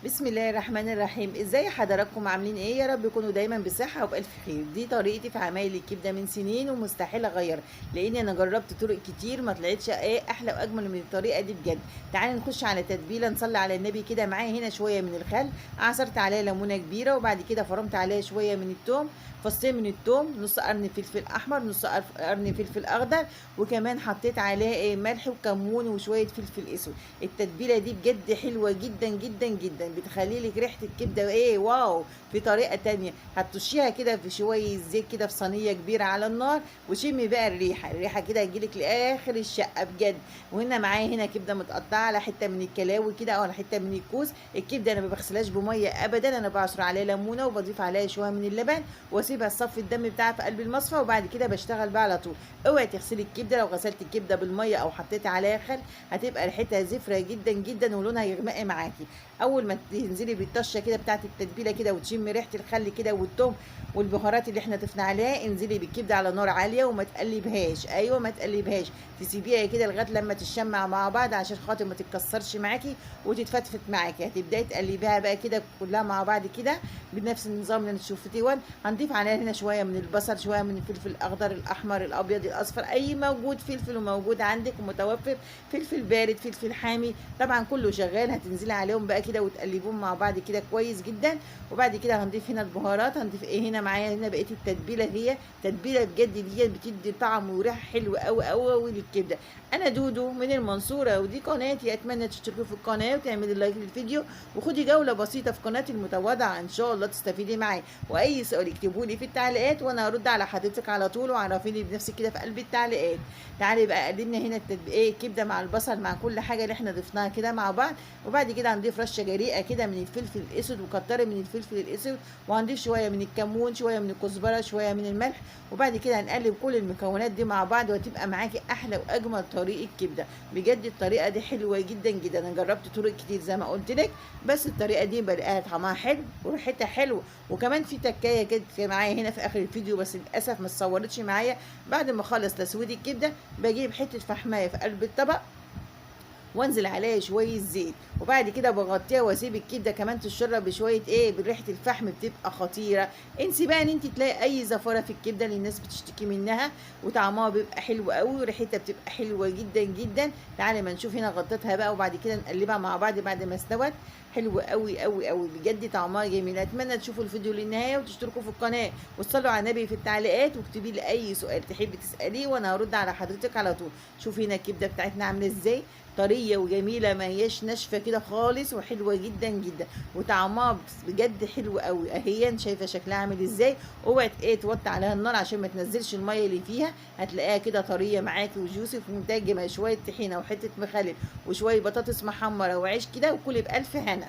بسم الله الرحمن الرحيم. ازاي حضراتكم؟ عاملين ايه؟ يا رب يكونوا دايما بصحة وبألف خير. دي طريقتي في عمايل الكبده من سنين ومستحيل اغير، لان انا جربت طرق كتير ما طلعتش ايه احلى واجمل من الطريقة دي بجد. تعالي نخش على تتبيله، نصلي على النبي كده. معايا هنا شوية من الخل، عصرت عليه ليمونه كبيره، وبعد كده فرمت عليها شوية من الثوم، فصين من الثوم، نص قرن فلفل احمر، نص قرن فلفل اخضر، وكمان حطيت عليها ايه ملح وكمون وشوية فلفل اسود. التتبيله دي بجد حلوة جدا جدا جدا، بتخلي لك ريحه الكبده ايه wow في طريقه تانية. هتطشيها كده في شوية زيت كده في صينية كبيرة على النار، وشمي بقى الريحة، الريحة كده هتجيلك لاخر الشقة بجد. وهنا معايا هنا كبده متقطعه على حتة من الكلاوي كده او على حتة من الكوز. الكبده انا ما بغسلهاش بميه ابدا، انا بعصر عليها ليمونه وبضيف عليها شوية من اللبن واسيبها تصفي الدم بتاعها في قلب المصفى، وبعد كده بشتغل بقى على طول. اوعي تغسلي الكبده، لو غسلتي الكبده بالمية او حطيتي عليها خل هتبقى ريحتها زفره جدا جدا ولونها يغمق معاكي. اول ما تنزلي بالطشه كده بتاعت التتبيله كده وتشمي ريحه الخل كده والثوم والبهارات اللي احنا ضفنا عليها، انزلي بالكبده على نار عالية وما تقلبهاش. ايوه ما تقلبهاش، تسيبيها كده لغاية لما تتشمع مع بعض عشان خاطر ما تتكسرش معاكي وتتفتفت معاكي. هتبداي تقلبيها بقى كده كلها مع بعض كده بنفس النظام اللي انت شفتيه. هنضيف عليها هنا شوية من البصل، شوية من الفلفل الاخضر، الاحمر، الابيض، الاصفر، اي موجود فلفل وموجود عندك ومتوفر، فلفل بارد، فلفل حامي، طبعا كله شغال. هتنزلي عليهم بقى كده وتقلبوهم مع بعض كده كويس جدا. وبعد كده هنضيف هنا البهارات، هنضيف ايه هنا معايا هنا بقية التتبيله. هي تتبيله بجد دي بتدي طعم وريحه حلوة قوي قوي قوي للكبده. انا دودو من المنصورة ودي قناتي، اتمنى تشتركوا في القناة وتعملي like للفيديو، وخدي جولة بسيطة في قناتي المتواضعة ان شاء الله تستفيدي معايا. واي سؤال اكتبوا لي في التعليقات وانا هرد على حضرتك على طول، وعرفيني بنفسك كده في قلب التعليقات. تعالي بقى قلبنا هنا ايه الكبده مع البصل مع كل حاجة اللي احنا ضفناها كده مع بعض. وبعد كده هنضيف رشه جريئة كده من الفلفل الاسود، وكتري من الفلفل الاسود، وهنضيف شوية من الكمون، شوية من الكزبره، شوية من الملح. وبعد كده هنقلب كل المكونات دي مع بعض، وهتبقى معاكي احلى واجمل طريقه كبده بجد. الطريقة دي حلوة جدا جدا، انا جربت طرق كتير زي ما قلت لك، بس الطريقة دي بلاقيها طعمها حلو وريحتها حلوة. وكمان في تكايه كده معايا هنا في اخر الفيديو، بس للاسف ما اتصورتش معايا. بعد ما اخلص تسويد الكبده بجيب حتة فحمايه في قلب الطبق وانزل عليها شوية زيت، وبعد كده بغطيها واسيب الكبده كمان تشرب بشوية ايه بريحه الفحم، بتبقى خطيرة. انسي بقى ان انت تلاقي اي زفاره في الكبده اللي الناس بتشتكي منها، وطعمها بيبقى حلو قوي وريحتها بتبقى حلوة جدا جدا. تعالي ما نشوف هنا غطيتها بقى، وبعد كده نقلبها مع بعض بعد ما استوت. حلو قوي قوي قوي بجد، طعمها جميل. اتمنى تشوفوا الفيديو للنهاية وتشتركوا في القناة وتصلوا على النبي في التعليقات، واكتبي لي اي سؤال تحبي تساليه وانا هرد على حضرتك على طول. شوفي هنا الكبده بتاعتنا عامله ازاي، طرية وجميلة، ما هياش ناشفة كده خالص، وحلوه جدا جدا، وطعمها بجد حلو قوي. اهي شايفه شكلها عامل ازاي. اوعي ايه توطي عليها النار عشان ما تنزلش المية اللي فيها، هتلاقيها كده طرية معاكي وجوسي في منتهى الجمال. شوية طحينه وحتة مخلل وشوية بطاطس محمرة وعيش كده، وكلي بالف هنا.